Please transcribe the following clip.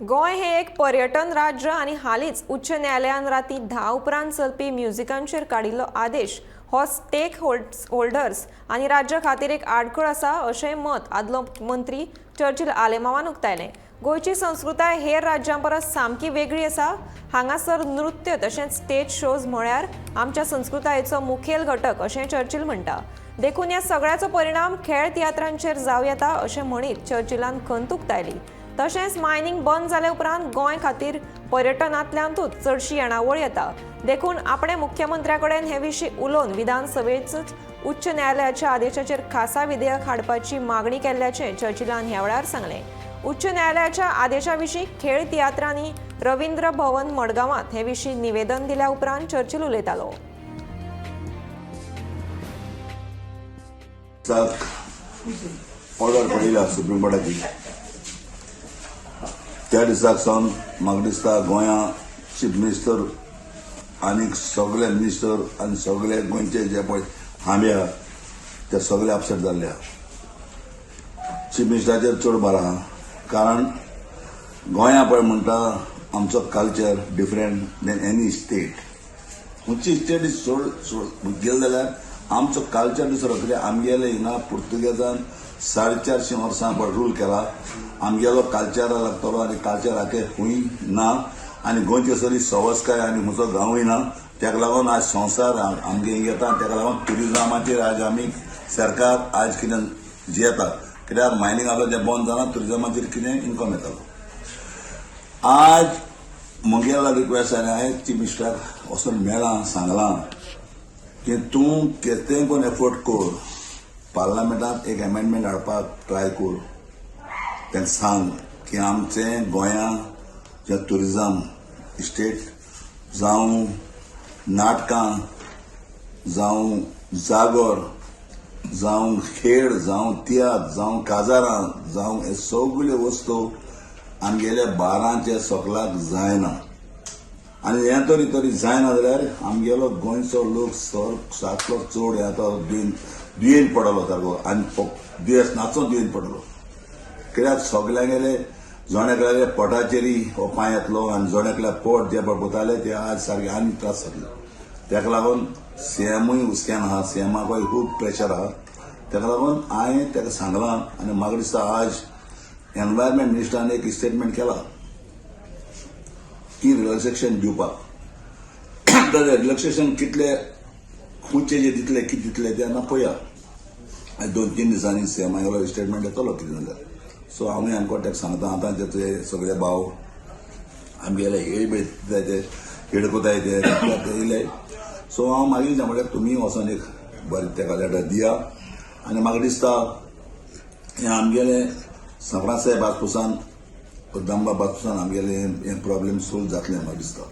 गोंय हे एक पर्यटन राज्य आनी हालींच उच्च न्यायालयान राती 10 उपरांत चलपी म्युझिकांचेर काडिल्लो आदेश हो स्टेक होल्डर्स आनी राज्या खातीर एक आडखळ आसा, अशें मत आदलो मंत्री चर्चिल आलेमावान उक्तायलें. गोंयची संस्कृताय हेर राज्यां परस सामकी वेगळी आसा. हांगासर नृत्य तशेंच स्टेज शोज म्हळ्यार आमच्या संस्कृतायेचो मुखेल घटक, अशें चर्चिल म्हणटा. देखून ह्या सगळ्याचो परिणाम खेळ तियात्रांचेर जावं येता, अशें म्हणीत चर्चिलान खंत उक्तायली. तशेंच मायनिंग बंद जाले उपरांत गोंय खातीर पर्यटनांतल्यानूच चडशी येणावळ येता. देखून आपणे मुख्यमंत्र्या कडेन हे विशीं उलोवन विधानसभेंतच उच्च न्यायालयाच्या आदेशाचेर खासा विधेयक हाडपाची मागणी केल्ल्याचें चर्चिलान ह्या वेळार सांगलें. उच्च न्यायालयाच्या आदेशा विशीं खेळ तियात्रांनी रवींद्र भवन मडगांवांत हे विशीं निवेदन दिल्या उपरांत चर्चिल उलयतालो. दिसाक ऑर्डर पडिल्ल्या सुप्रीम कोर्टाची, त्या दिसाक सावन म्हाका दिसता गोंया चीफ मिनिस्टर आनी सगळे मिनिस्टर आनी सगळे गोंयचे जे पळय हांबे आहा, ते सगळे अपसेट जाल्ले आहा. चीफ मिनिस्टराचेर चड भार आहा, कारण गोंया पळय म्हणटा आमचो culture different than any state. खंयची स्टेट सोड सोड गेले जाल्यार आमचो कल्चर दुसरो. कित्याक आमगेले हिंगा पुर्तुगेजान 450 वर्सां पळय रूल केला. आमगेलो कल्चरा लागतलो आनी कल्चर आखे खंय ना आनी गोंयची सगळी सवस्काय आनी खंयचो गांवूय ना. ताका लागून आज संवसार आमगे हिंगा येता. ताका लागून ट्युरिजमाचेर आज आमी सरकार आज कितें जियेता. कित्याक मायनिंग आसलो तें बंद जालां, ट्युरिजमाचेर कितें इन्कम येतालो. आज म्हगेलो रिक्वेस्ट आनी हांवें चीफ मिनिस्टराक वचून मेळ्ळां, सांगलां की तूं कितेंय करून एफर्ट कर, पार्लमेंटांत एक एमेंडमेंट हाडपाक ट्राय कर. तांकां सांग की आमचें गोंया जें ट्युरिजम स्टेट जावं, नाटकां जावं, जागोर जावं, खेळ जावं, तियात्र जावं, काजारां जावं, हे सगल्यो वस्तू आमगेल्या बारांचे सोकलाक जायना. आनी हें तरी तरी जायना जाल्यार आमगेलो गोंयचो लोक सर सारको चड हे आतां दुयेंत पडलो सारको आनी दुयेंस नाचो दुयेंत पडलो. कित्याक सगल्यांगेले जण एकल्याले पोटाचेरय हो पांय येतलो आनी जण एकल्या पोट जे पळयताले ते आज सारके आनी त्रास जातले. ताका लागून सीएमूय हुस्क्यान आहा, सीएमाकूय खूब प्रेशर आहा. ताका लागून हांवें ताका सांगलां आनी म्हाका दिसता आज एनवायरमेंट मिनिस्टरान एक स्टेटमेंट केला की रिलॅक्सेशन दिवपाक. तर रिलॅक्सेशन कितले, खंयचे जे दितले, कितें दितले ते आतां पळया. आनी 2-3 दिसांनी सीएमागेलो स्टेटमेंट येतलो कितें जाल्यार. सो हांवूय आमकां ताका सांगता, आतां ते सगळे भाव आमगेले हेड बी ते हेड कोताय ते येयले. सो हांव मागीर म्हळ्यार तुमी वचोन एक बरें ताका लेटर दिया. आनी म्हाका दिसता हें आमगेले सफरा साहेब आसपुसान, दामबा बाजपुसान आमगेले हें प्रॉब्लेम सोल्व जातलें म्हाका दिसता.